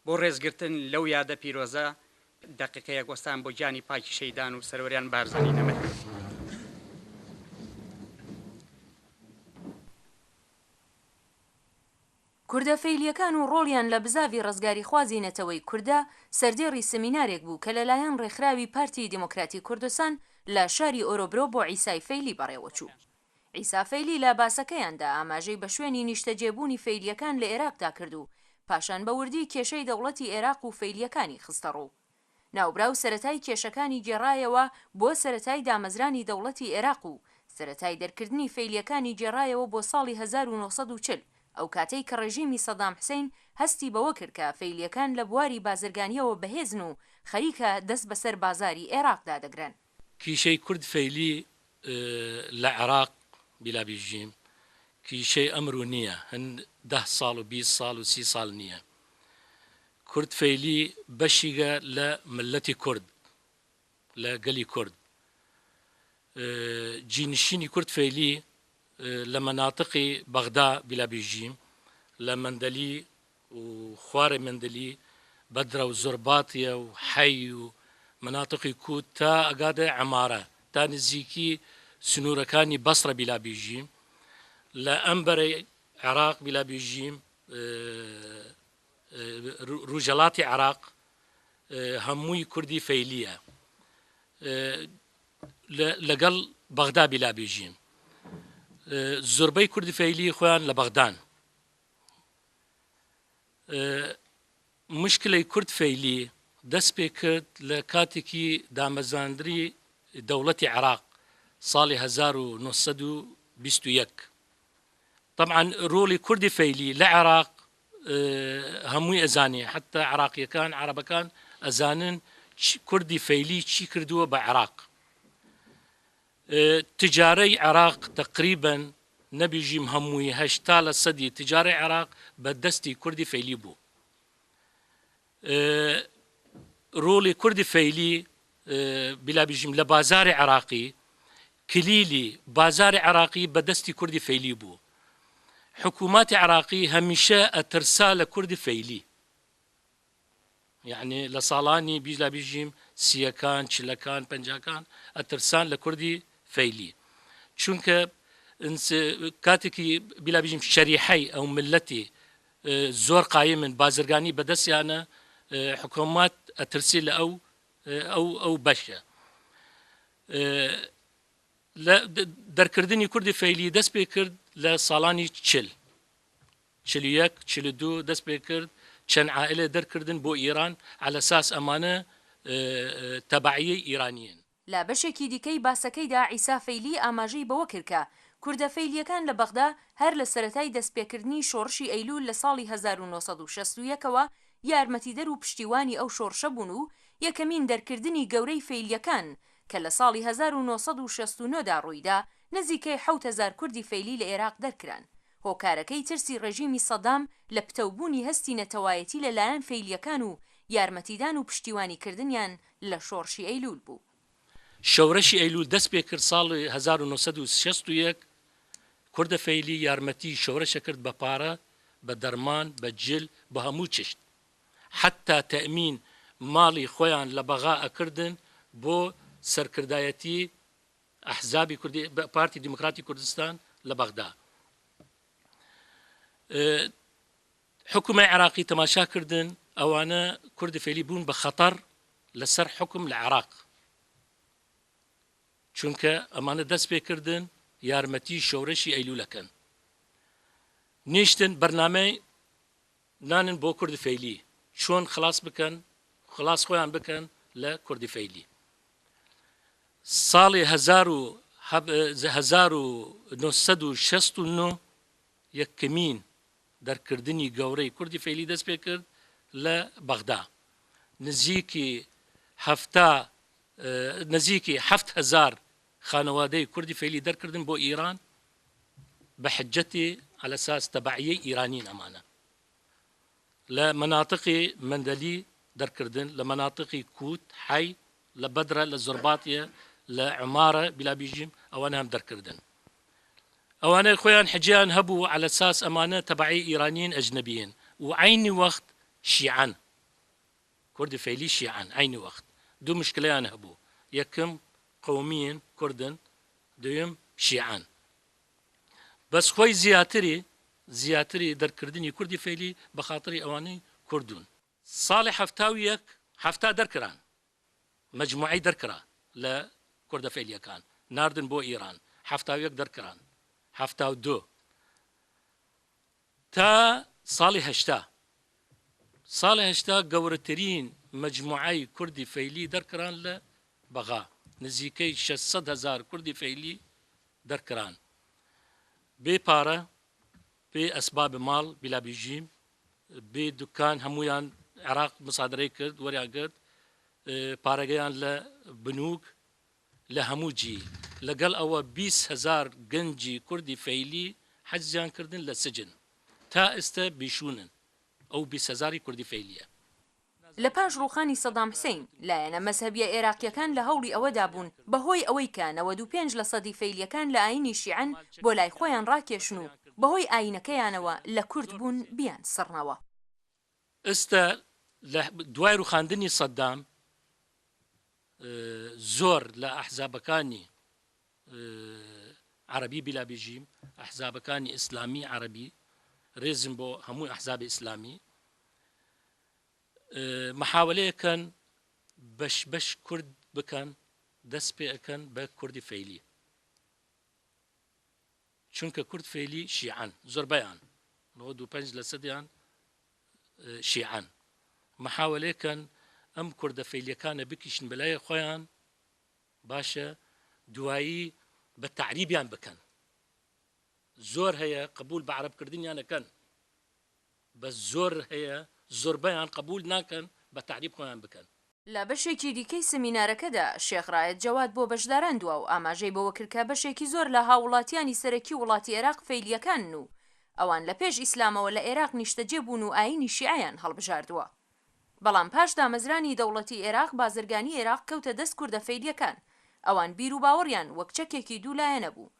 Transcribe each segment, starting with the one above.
بۆ ڕێزگرتن لەو یادە پیرۆزە دەقیقەیەک وەستان بۆ گیانی پاکی شەهیدان و سەروەریان بارزانی نەمر. کوردە فەیلییەکان و ڕۆڵیان لە بزاڤی ڕزگاریخوازی نەتەوەی کورددا سەردێڕی سمینارێک بوو کە لەلایەن ڕێکخراوی پارتی دیموکراتی کوردستان لە شاری ئۆرۆبرۆ بۆ عیسای فەیلی بەڕێوەچوو. عیسا فەیلی لە باسەکەیاندا ئاماژەی بە شوێنی نیشتەجێبوونی فەیلییەکان لە ئێراقدا کرد و پاشان بە وردی کێشەی دەوڵەتی ئێراق و فەیلییەکانی خستەڕوو. ناوبراو سەرەتای کێشەکانی گێڕایەوە بۆ سەرەتای دامەزرانی دەوڵەتی ئێراق و سەرەتای دەرکردنی فەیلییەکانی گێڕایەوە بۆ ساڵی 1940 ئەو کاتەی کە ڕێژیمی سەدام حسین هەستی بەوە کرد کە فەیلییەکان لە بواری بازرگانییەوە بەهێزن و خەریکە دەست بەسەر بازاری ئێراقدا دەگرن. کیشەی کورد فەیلی لە عراق بیلا بیژیم کیشەی ئەمرو نیە هن دە ساڵ و 20 ساڵ و 30 ساڵ نیە کورد فەیلی بەشیگە لە ملەتی کورد لە گەلی کورد جینشینی کورد فەیلی لە مەناتقی بەغدا بیلا بیژیم لە مەندەلی و خوارێ مەندەلی بەدرە و زۆرباتیە و حەی و مەناتقی کووت تا ئەگادە عەمارە تا نزیکی سنوورەکانی بەسرە بیلا بیژیم لە ئەم بەرەی عێراق بیلا بیژیم روژەلاتی عێراق هەمووی کوردی فەیلیە لەگەڵ بەغدا بیلا بیژیم زۆربەی کوردی فەیلی خۆیان لە بەغدان. مشکلەی کورد فەیلی دەست پێ کرد لە کاتێکی دامەزراندنی دەوڵەتی عێراق ساڵی 1921. تەبعەن ڕۆڵی کوردی فەیلی لە عێراق هەمووی ئەزانێ، حەتا عێراقیەکان عەرەبەکان ئەزانن کوردی فەیلی چی کردووە بە عێراق. تجارەی عێراق تەقریبەن نەبیژیم هەمووی 80 لە سەدی تجارەی عێراق بە دەستی کوردی فەیلی بوو. ڕۆڵی کوردی فەیلی بیلا بیژیم لە بازاری عێراقی کلیلی بازاری عێراقی بە دەستی کوردی فەیلی بوو. حکوومەتی عێراقی هەمیشە ئەترسا لە کوردی فەیلی. یەعنی لە ساڵانی بیلا بیژیم سییەکان، چلەکان، پەنجاکان ئەترسان لە کوردی فەیلی. چونکە کاتێکی بیلا بیژیم شەریحەی ئەو ملەتی زۆر قایمن بازرگانی بەدەستیانە حکوومەت ئەترسی لە ئەو ئەو ئەو بەشە. لە دەرکردنی کوردی فەیلی دەست پێ کرد لە ساڵانی 40. 41، 42 دەست پێ کرد چەند عائلە دەرکردن بۆ ئیران عەلەساس ئەمانە تەبەعیەی ئیرانیین. لە بەشێکی دیکەی باسەکەیدا عیسا فەیلی ئاماژەی بەوە کرد کە کوردە فەیلییەکان لە بەغدا هەر لە سەرەتای دەستپێکردنی شۆڕشی ئەیلوول لە ساڵی 1961 ەوە یارمەتیدەر و پشتیوانی ئەو شۆڕشە بوون و یەکەمین دەرکردنی گەورەی فەیلییەکان کە لە ساڵی 1969 دا ڕوویدا نزیکەی 7000 کوردی فەیلی لە ئێراق دەرکران. هۆکارەکەی ترسی ڕێژیمی سەدام لە پتەوبوونی هەستی نەتەوایەتی لە لایەن فەیلییەکان و یارمەتیدان و پشتیوانی کردنیان لە شۆڕشی ئەیلوول بوو. شۆرشی ئەیلوول دەست پێ کرد ساڵی 1961 کوردە فەیلی یارمەتی شۆرشە کرد بە پارە بە دەرمان بە جل بە هەموو چشت حەتا تەئمین ماڵی خۆیان لە بەغا ئەکردن بۆ سەرکردایەتی ئەحزابی کوردی پارتی دیموکراتی کوردستان لە بەغدا. حکومەی عراقی تەماشا کردن ئەوانە کوردی فەیلی بوون بە خەتەر لەسەر حکوم لە عراق، چونکە ئەمانە دەست پێ کردن یارمەتی شۆرشی ئەیلولەکەن، نیشتن بەرنامەی نانن بۆ کوردی فەیلی چۆن خلاص بکەن، خلاص خۆیان بکەن لە کوردی فەیلی. ساڵی 1969 یەکەمین دەرکردنی گەورەی کوردی فەیلی دەست پێ کرد لە بەغدا، نزیکی هەفتا نزیکی 7000 خانەوادەی کوردی فەیلی دەرکردن بۆ ئیران بە حجەتی عەلە ساس تەبەعیەی ئیرانین. ئەمانە لە مەناتقی مەندەلی دەرکردن، لە مەناتقی کووت حەی، لە بەدرە، لە زۆرباتیە، لە عمارە بیلا بیژیم ئەوانە هەم دەرکردن. ئەوانە خۆیان حجیان هەبوو عەلە ساس ئەمانە تەبەعی ئیرانیین ئەجنەبیین و عەینی وەخت شیعەن. کوردی فەیلی شیعەن عەینی وەخت دوو مشکلەیان هەبوو یەکم قەومیین کوردن دویم شیعەن بەس خۆی زیاتری زیاتری دەرکردنی کوردی فەیلی بە خاتری ئەوانەی کوردون. ساڵی 71 70 دەرکران مەجموعەی دەرکرا لە کوردە فەیلیەکان ناردن بۆ ئیران 71 دەرکران 72 تا ساڵی 80 ساڵی 80 گەورەترین مەجموعەی کوردی فەیلی دەرکران لە بەغا نزیکەی 600 هەزار کوردی فەیلی دەرکران بێ پارە بێ ئەسباب ماڵ بیلا بیژیم بێ دوکان هەموویان عێراق مسادرەی کرد وەریان گرت پارەگەیان لە بنوک لە هەموو جی لەگەڵ ئەوە 20 هەزار گەنجی کوردی فەیلی حەجزیان کردن لە سجن تا ئێستە بیشوونن ئەو 20 هەزاری کوردی فەیلیە. لە پاش ڕووخانی سەدام حسین، لایەنە مەزهەبییە ئێراقییەکان لە هەوڵی ئەوەدا بوون بە هۆی ئەوەی کە 95 لە سەدی فەیلییەکان لە ئایینی شیعەن بۆ لای خۆیان ڕاکێشن و بە هۆی ئایینەکەیانەوە لە کورد بوون بیانسڕنەوە. ئێستا لە دوای ڕووخاندنی سەدام زۆر لە ئەحزابەکانی عەرەبی بیلا بیژیم ئەحزابەکانی ئیسلامی عەرەبی رێزم بۆ هەموو ئەحزابی ئیسلامی محاولەیەکەن بەش بەش کورد بکەن دەست پێ ئەکەن بە کوردی فەیلی چونکە کورد فەیلی شیعەن زۆربەیان 95 لە سەدیان شیعەن محاولەیەکەن ئەم کوردە فەیلیەکانە بکیشن بەلای خۆیان باشە دوایی بە تەعریبیان بکەن زۆر هەیە قبول بە عەرەب کردنیان ئەکەن بەس زۆر هەیە زۆربەیان قبول ناکەن بە تەعریب خۆیان بکەن. لە بەشێکی دیکەی سمینارەکەدا شێخ ڕائد جەواد بۆ بەشداران دوا و ئاماژەی بەوە کرد کە بەشێکی زۆر لە هاووڵاتیانی سەرەکی وڵاتی ئێراق فەیلییەکانن و ئەوان لە پێش ئیسلامەوە لە ئێراق نیشتەجێ بوون و ئایینی شیعەیان هەڵبژاردووە. بەڵام پاش دامەزرانی دەوڵەتی ئێراق بازرگانی ئێراق کەوتە دەست کوردە فەیلییەکان، ئەوان بیر و باوەڕیان وەک چەکێکی دوو لایەنە بوو،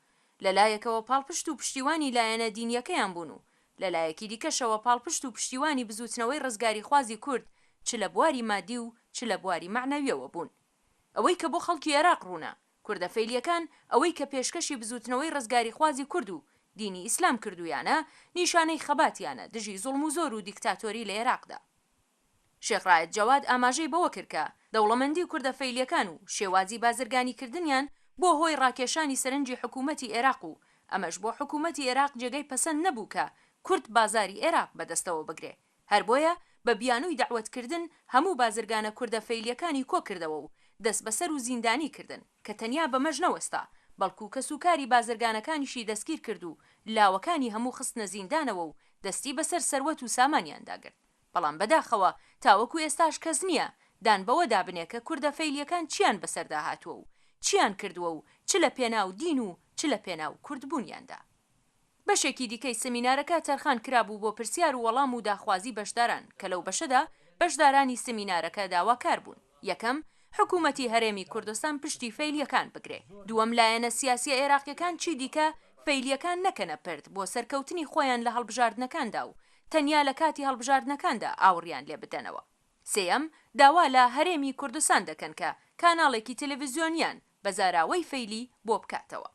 لە لایەکەوە پاڵپشت و پشتیوانی لایەنە دینییەکەیان بوون و لە لایەکی دیکەشەوە پاڵپشت و پشتیوانی بزووتنەوەی ڕزگاریخوازی کورد چ لە بواری مادی و چ لە بواری مەعنەویەوە بوون. ئەوەی کە بۆ خەڵکی ئێراق ڕوونە، کوردە فەیلییەکان ئەوەی کە پێشکەشی بزووتنەوەی ڕزگاریخوازی کورد و دینی ئیسلام کردوویانە، نیشانەی خەباتیانە دژی زوڵم و زۆر و دیکتاتۆری لە ئێراقدا. شێخ ڕائد جەواد ئاماژەی بەوە کرد کە دەوڵەمەندی کوردە فەیلییەکان و شێوازی بازرگانیکردنیان بووە هۆی ڕاکێشانی سەرنجی حکوومەتی ئێراق و ئەمەش بۆ حکوومەتی ئێراق جێگەی پەسەند نەبوو کە کورد بازاری ئێراق بەدەستەوە بگرێ هەر بۆیە بە بیانووی دەعوەتکردن هەموو بازرگانە کوردە فەیلییەکانی کۆکردەوە و دەستبەسەر و زیندانی کردن کە تەنیا بەمەش نەوەستا بەڵکو کەسوکاری بازرگانەکانیشی دەستگیر کرد و لاوەکانی هەموو خستنە زیندانەوە و دەستی بەسەر سەروەت و سامانیاندا گرت. بەڵام بەداخەوە تاوەکو ئێستاش کەس نییە دان بەوەدا بنێ کە کوردە فەیلییەکان چیان بەسەردا هاتووە و چیان کردووە و چ لە پێناو دین و چ لە پێناو کوردبوونیاندا. بەشێکی دیکەی سمینارەکە تەرخان کرابوو بۆ پرسیار و وەڵام و داخوازی بەشداران کە لەو بەشەدا بەشدارانی سمینارەکە داواکار بوون، یەکەم، حکوومەتی هەرێمی کوردستان پشتی فەیلییەکان بگرێ. دووەم، لایەنە سیاسییە ئێراقییەکان چی دیکە فەیلییەکان نەکەنە پرد بۆ سەرکەوتنی خۆیان لە هەڵبژاردنەکاندا و تەنیا لە کاتی هەڵبژاردنەکاندا ئاوڕیان لێ بدەنەوە. سێیەم، داوا لە هەرێمی کوردستان دەکەن کە کاناڵێکی تەلەڤزیۆنیان بە زاراوەی فەیلی بۆ بکاتەوە.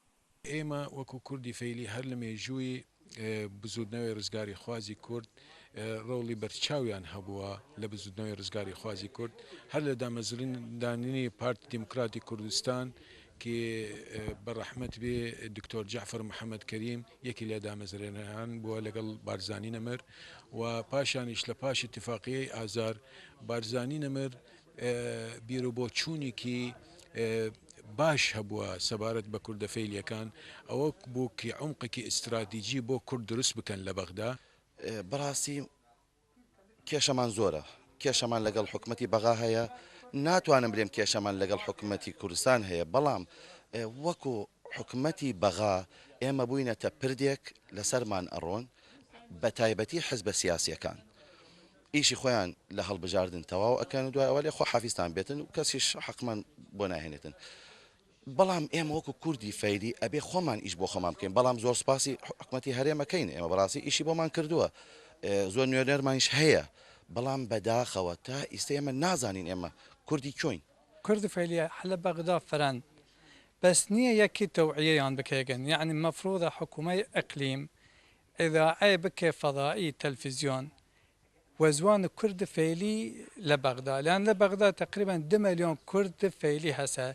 ئێمە وەکوو کوردی فەیلی هەر لە مێژووی بزووتنەوەی ڕزگاریخوازی کورد ڕۆڵی بەرچاویان هەبووە لە بزووتنەوەی ڕزگاریخوازی کورد هەر لە دامەزرندانی پارتی دیموکراتی کوردستان کی بە ڕەحمەت بێ دکتۆر جەعفەر محەمەد کەریم یەکی لە دامەزرێنەران بووە لەگەڵ بارزانی نەمر و پاشانیش لە پاش اتفاقیەی ئازار بارزانی نەمر بیروبۆچوونێکی باش هەبووە سەبارەت بە کوردە فەیلیەکان، ئەوە بوو کی عومقێکی ئیستراتیجی بۆ کورد دروست بکەن لە بەغدا. بەڕاستی کێشەمان زۆرە، کێشەمان لەگەڵ حکومەتی بەغا هەیە، ناتوانم بلێم کێشەمان لەگەڵ حکومەتی کوردستان هەیە، بەڵام وەکو حکومەتی بەغا ئێمە بووینەتە پردێک لەسەرمان ئەڕۆن، بەتایبەتی حزبە سیاسیەکان. ئیشی خۆیان لە هەڵبژاردن تەواو ئەکەن و دوای ئەوە لێ خواحافیزتان بێتن و کەسیش حەقمان بۆ ناهێنێتن بەڵام ئێمە وەکو کوردی فەیلی ئەبێ خۆمان ئیش بۆ خۆمان بکەین بەڵام زۆر سپاسی حکومەتی هەرێمەکەین ئێمە بەڕاستی ئیشی بۆمان کردووە زۆر نوێنەرمانیش هەیە. بەڵام بەداخەوە تا ئیستە ئێمە نازانین ئێمە کوردی کوێین. کورد فەیلیە لە بەغدا فرەن بەس نیە یەکی تەوعیەیان بکەێگن یەعنی مەفروزە حکومەی ئقلیم ئذاعەێ بکەێ فەزائی تەلفزیۆن وە زوان کورد فەیلی لە بەغدا لان لە بەغدا تەقریبەن دو مەلیۆن کورد فەیلی هەسە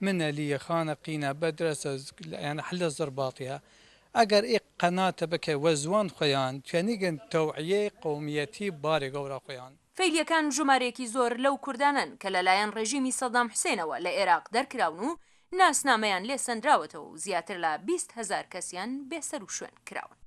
منەلیە خانەقینە بەدرەسە یانە حلە زرباتیە ئەگەر ئی قەناتە بکەێ وە زوان خوەیان تویەنیگن تەوعیەی قەومیەتی بارێ گەورا خوەیان. فەیلییەکان ژمارەیەکی زۆر لەو کوردانەن کە لەلایەن ڕێژیمی سەدام حوسێنەوە لە ئێراق دەرکراون و ناسنامەیان لێ سەندراوەتەوە و زیاتر لە 20 هەزار کەسیان بێسەروشوێن کراون.